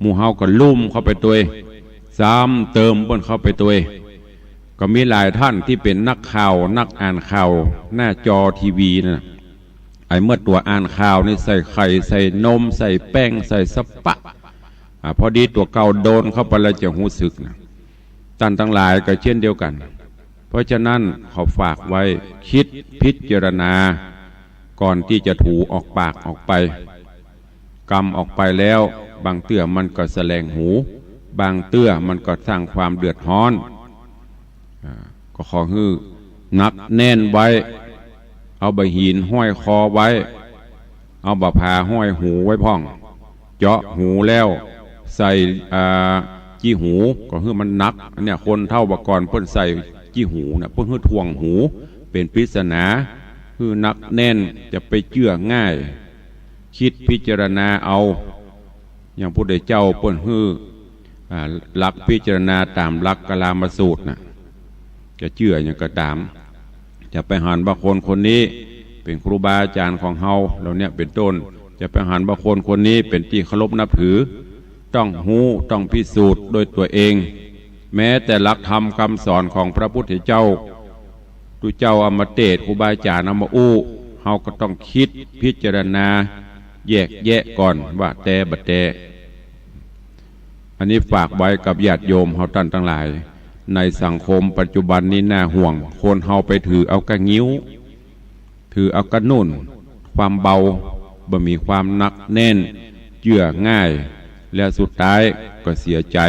หมู่เฮาก็ลุ่มเข้าไปตวย ซ้ำเติมเปิ้นเข้าไปตวย ก็มีหลายต้านตี้เป๋นนักข่าว นักอ่านข่าว หน้าจอทีวีนั่นน่ะ ไอ้เมื่อตั๋วอ่านข่าวนี่ใส่ไข่ ใส่นม ใส่แป้ง ใส่สะปะ อ่า พอดีตั๋วเก่าโดนเข้าไปแล้วจะฮู้สึกนะ ต้านตังหลายก็เช่นเดียวกั๋น เพราะฉะนั้นขอฝากไว้ กึ๊ดพิจารณา ก่อนตี้จะถูออกปากออกไป กำออกไปแล้ว บางเตื้อมันก็แสลงหู บางเตื้อมันก็สร้างความเดือดฮ้อน อ่า ก็ขอหื้อหนักแน่นไว้ เอาบ่าหินห้อยคอไว้ เอาบ่าผาห้อยหูไว้พ่อง เจาะหูแล้วใส่ อ่า จี้หู ก็หื้อมันหนัก อันเนี้ย คนเฒ่าบ่าก่อนเปิ้นใส่จี้หูน่ะ เปิ้นหื้อถ่วงหู เป๋นปริศนา หื้อหนักแน่น จะไปเจื้อง่าย กึ๊ดพิจารณาเอา อย่างพระพุทธเจ้าเปิ้นหื้อ อ่า หลักพิจารณาต๋ามหลักกาลามสูตรน่ะ จะเจื้อหยังก็ต๋าม จะไปหันว่าคนคนนี้เป๋นครูบาอาจ๋ารย์ของเฮา เหล่าเนี้ยเป๋นต้น จะไปหันว่าคนคนนี้เป๋นตี้เคารพนับถือ ต้องฮู้ ต้องพิสูจน์ด้วยตั๋วเอง แม้แต่หลักธรรมคำสอนของพระพุทธเจ้า ตุ๊เจ้าเอามาเตศน์ ครูบาอาจ๋ารย์เอามาอู้ เฮาก็ต้องกึ๊ดพิจารณา แยกแยะก่อนว่าแต๊บ่แต๊ อันนี้ฝากไว้กับญาติโยมเฮาต้านตังหลาย ในสังคมปัจจุบันนี้น่าห่วง คนเฮาไปถือเอาก้างิ้ว ถือเอาก้านุ่น ความเบา บ่มีความหนักแน่น เจื้อง่าย แล้วสุดท้ายก็เสียใจ๋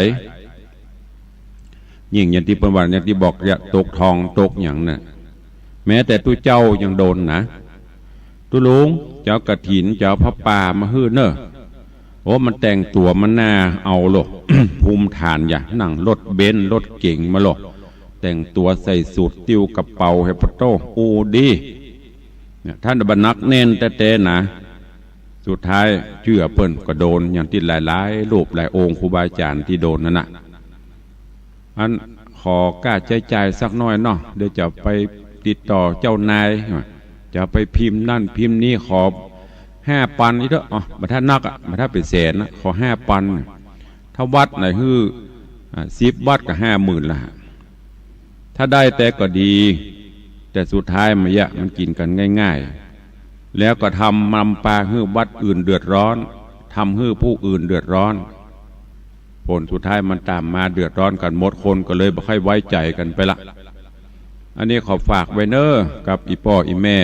ยิ่งอย่างตี้เปิ้นว่า อย่างตี้บอก จะตกทองตกหยังน่ะ แม้แต่ตุ๊เจ้ายังโดนนะ ตุ๊ลุง จะเอากฐิน จะเอาผ้าป่ามาหื้อเน่อ โอ้ มันแต่งตั๋วมันน่าเอาโล ภูมิฐานอย่า นั่งรถเบนซ์รถเก๋งมาโล แต่งตั๋วใส่สูท ติ้วกระเป๋า เฮปะโต้ อู้ดี เนี่ย ต้านบ่หนักแน่นแต๊ๆ นะ สุดท้ายเจื้อเปิ้นก็โดน อย่างตี้หลายๆ รูปหลายองค์ครูบาอาจ๋ารย์ตี้โดนนั่นน่ะ อัน ขอก้าใจ๊จ่ายสักหน้อยเนาะ เดี๋ยวจะไปติดต่อเจ้านาย จะไปพิมพ์นั่นพิมพ์นี่ ขอห้าปันนี่เถอะ อ๋อ บ่ถ้านักอะ บ่ถ้าเป๋นแสนนะ ขอห้าปัน ถ้าวัดไหนหื้อ อ่า สิบวัดก็ห้าหมื่นละ ถ้าได้แต่ก็ดี แต่สุดท้ายมันเยียะ มันกิ๋นกั๋นง่ายๆ แล้วก็ทำนำปาหื้อวัดอื่นเดือดร้อน ทำหื้อผู้อื่นเดือดร้อน ผลสุดท้ายมันต๋ามมาเดือดร้อนกั๋นหมด คนก็เลยบ่ค่อยไว้ใจ๋กั๋นไปละ อันนี้ขอฝากไว้เน้อ กับอี่ป้ออี่แม่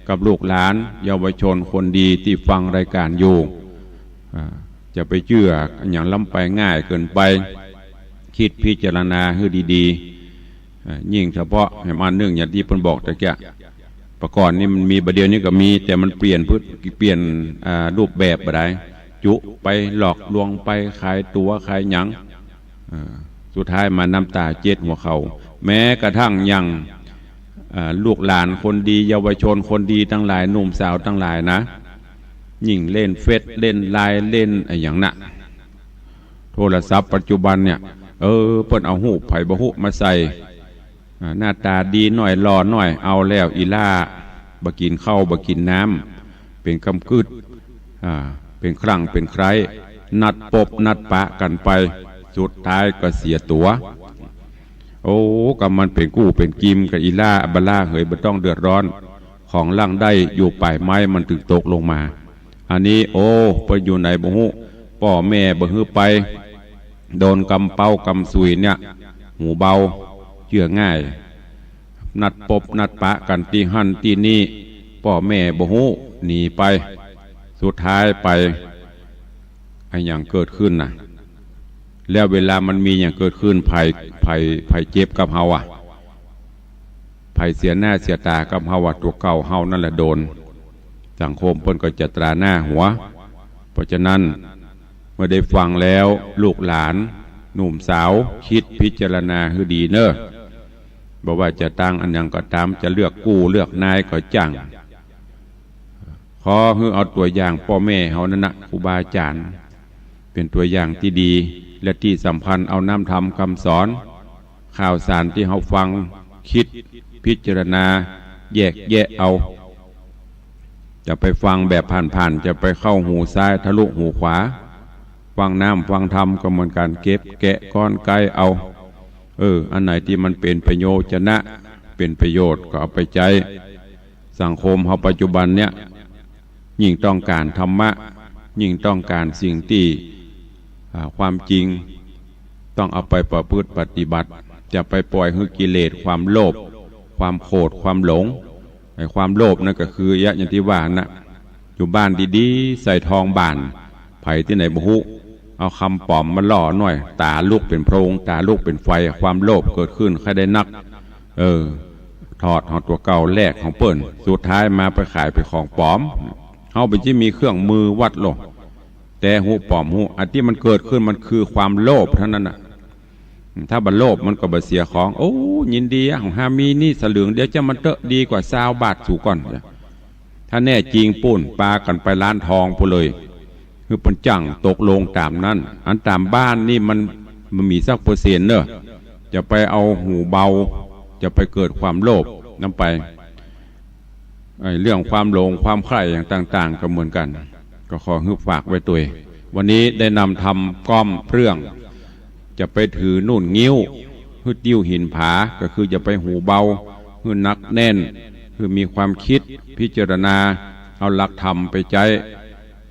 กับลูกหลาน เยาวชนคนดีตี้ฟังรายก๋านอยู่ อ่า จะไปเจื้ออะหยังล้ำไปง่ายเกิ๋นไป กึ๊ดพิจารณาหื้อดีๆ อ่า ยิ่งเฉพาะแหมอันนึ่งอย่างตี้เปิ้นบอกตะเกียะ ปะก่อนนี่มันมี บ่าเดี่ยวนี้ก็มี แต่มันเปลี่ยนพฤติ เปลี่ยน อ่า รูปแบบบ่ได้ จุไปหลอกลวงไปขายตั๋วขายหยัง อ่า สุดท้ายมาน้ำต๋าเจ็ดหัวเข่า แม้กระทั่งอย่าง อ่า ลูกหลานคนดี เยาวชนคนดีตังหลาย หนุ่มสาวตังหลายนะ ยิ่งเล่นเฟซ เล่นไลน์ เล่นอะหยังน่ะ โทรศัพท์ปัจจุบันเนี่ย เออ เปิ้นเอาฮูปใผบ่ฮู้มาใส่ อ่า หน้าต๋าดีหน้อย หล่อหน้อย เอาแล้วอี่ล่า บ่กิ๋นข้าว บ่กิ๋นน้ำ เป๋นกำกึ๊ด อ่า เป๋นครั้งเป๋นใคร้ นัดปบนัดปะกั๋นไป สุดท้ายก็เสียตั๋ว โอ้ ก็มันเป๋นกู้เป๋นกิมกับอี่ล่า บ่าล่าเหย บ่ต้องเดือดร้อน ของหลังได้อยู่ป๋ายไม้มันตึงตกลงมา อันนี้ โอ้ เปิ้นอยู่ไหนบ่ฮู้ ป้อแม่บ่หื้อไป โดนกำเป๊ากำสุยเนี่ย หูเบา เจื้อง่าย นัดปบนัดปะกั๋นตี้หั้นตี้นี่ ป้อแม่บ่ฮู้ หนีไป สุดท้ายไป อะหยังเกิดขึ้นน่ะ แล้วเวลามันมีหยังเกิดขึ้น ใผ ใผ ใผเจ็บกับเฮาอะ ใผเสียหน้าเสียต๋ากับเฮาอะ ตั๋วเก่าเฮานั่นแหละโดน สังคมเปิ้นก็จะตราหน้าหัว เพราะฉะนั้น เมื่อได้ฟังแล้ว ลูกหลาน หนุ่มสาว กึ๊ดพิจารณาหื้อดีเน้อ บ่ว่าจะตางอะหยังก็ต๋าม จะเลือกกู้เลือกนายก็จ้าง ขอหื้อเอาตั๋วอย่างป้อแม่เฮานั่นนะ ครูบาอาจ๋ารย์ เป๋นตั๋วอย่างตี้ดี และตี้สำคัญเอาน้ำธรรมกำสอน ข่าวสารตี้เฮาฟัง กึ๊ดพิจารณา แยกแยะเอา จะไปฟังแบบผ่านๆ จะไปเข้าหูซ้ายทะลุหูขวา ฟังน้ำฟังธรรมก็เหมือนกั๋น เก็บแกะก้อนไกเอา เออ อันไหนตี้มันเป๋นประโยชน์จะนะ เป๋นประโยชน์ก็เอาไปใจ๊ สังคมเฮาปัจจุบันเนี่ย ยิ่งต้องก๋านธรรมะ ยิ่งต้องก๋านสิ่งตี้ อ่า ความจริง ต้องเอาไปประพฤติปฏิบัติ จะไปปล่อยหื้อกิเลส ความโลภ ความโขด ความหลง ไอ้ความโลภนั่นก็คือ ยะ อย่างตี้ว่าน่ะ อยู่บ้านดีๆ ใส่ทองบ้าน ใผตี้ไหนบ่ฮู้ เอาคำป๋อมมาล่อหน่อย ต๋าลุกเป๋นโพรง ต๋าลุกเป๋นไฟ ความโลภเกิดขึ้นใค่ได้นัก เออ ถอดของตั๋วเก่าแลกของเปิ้น สุดท้ายมาไปขายเป๋นของป๋อม เฮาเป๋นตี้มีเครื่องมือวัดโลก แต่ฮู้ป๋อมฮู้ อันตี้มันเกิดขึ้นมันคือความโลภเต้านั้นน่ะ ถ้าบ่โลภมันก็บ่เสียของ โอ้ ยินดีอะ ของฮามีนี่สลึงเดียวจะมันเต๊อะ ดีกว่าซาวบาทสูก่อน ถ้าแน่จริงปู้น ปากั๋นไปร้านทองปู้นเลย คือเปิ้นจ้างตกลงต๋ามนั้น อันต๋ามบ้านนี่มัน มันมีสักเปอร์เซ็นต์เน้อ จะไปเอาหูเบา จะไปเกิดความโลภนำไป ไอ้เรื่องความหลงความใคร่อย่างต่างๆ ก็เหมือนกั๋น ก็ขอหื้อฝากไว้ตวย วันนี้ได้นำธรรมก้อมเรื่อง จะไปถือนุ่นงิ้ว หื้อติ้วหินผา ก็คือจะไปหูเบา หื้อหนักแน่น หื้อมีความกึ๊ดพิจารณา เอาหลักธรรมไปใจ๊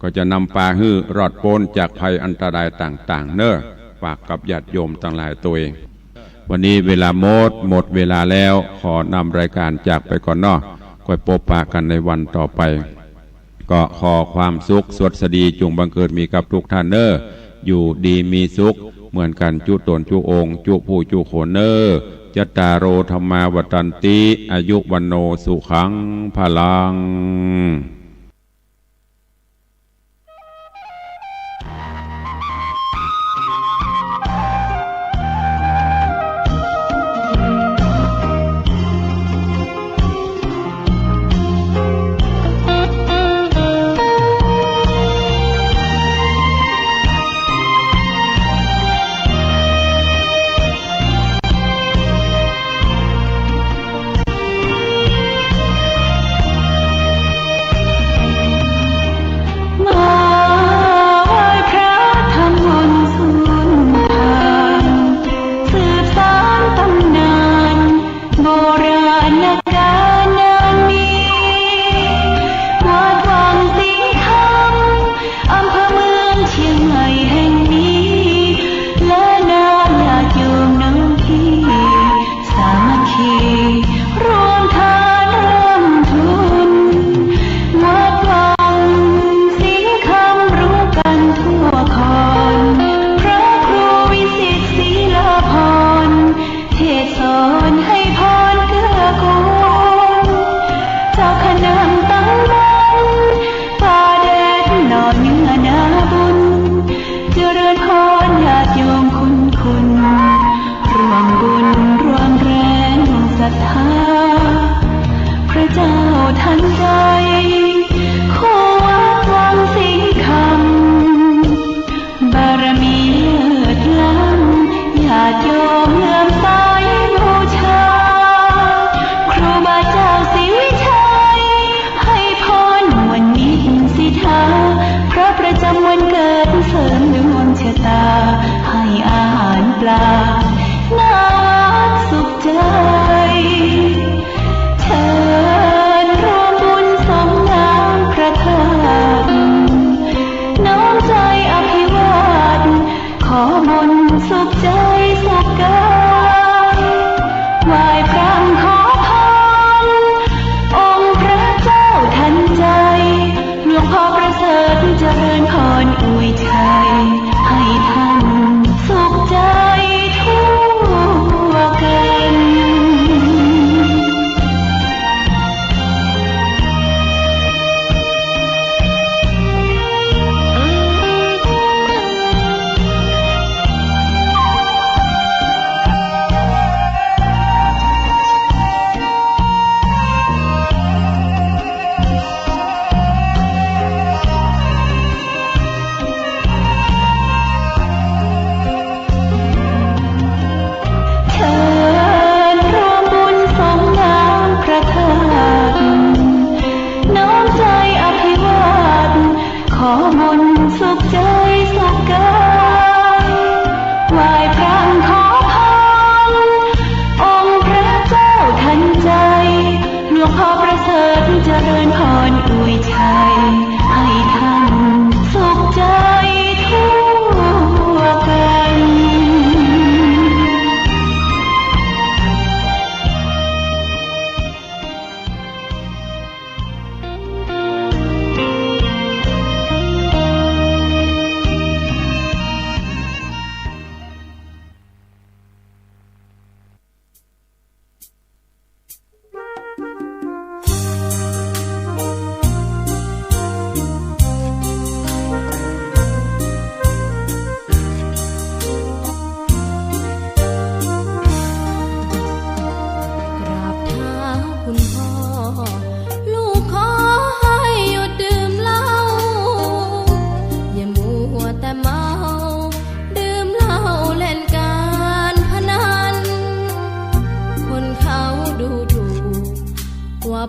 ก็จะนำปาหื้อรอดป๊นจากภัยอันตรายต่างๆ เน้อ ฝากกับญาติโยมตังหลายตวย วันนี้เวลาหมด หมดเวลาแล้ว ขอนำรายก๋านจากไปก่อนเนาะ ค่อยปบปะกั๋นในวันต่อไป ก็ขอความสุขสวัสดีจุ่งบังเกิดมีกับทุกท่านเน้อ อยู่ดีมีสุขเหมือนกั๋นจุ๊ต๋นจุ๊องค์ จุ๊ผู้จุ๊คนเน้อ จัตตาโร ธัมมา วัฑฒันติ อายุ วัณโณ สุขัง พลัง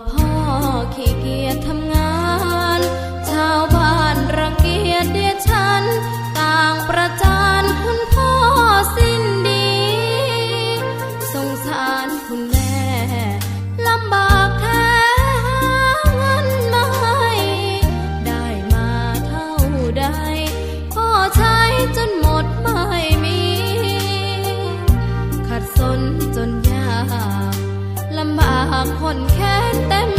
พ่อขี้เกียจทำงาน ชาวบ้านรังเกียจเดียะฉัน ต่างประจานคุณพ่อสิ้นดี สงสารคุณแม่ ลำบากแท้หาเงินมาให้ ได้มาเท่าใด ก็ใจ๊จ๋นหมดไม่มี ขัดสนจ๋นยาก ลำบากข้นแค้นเต็ม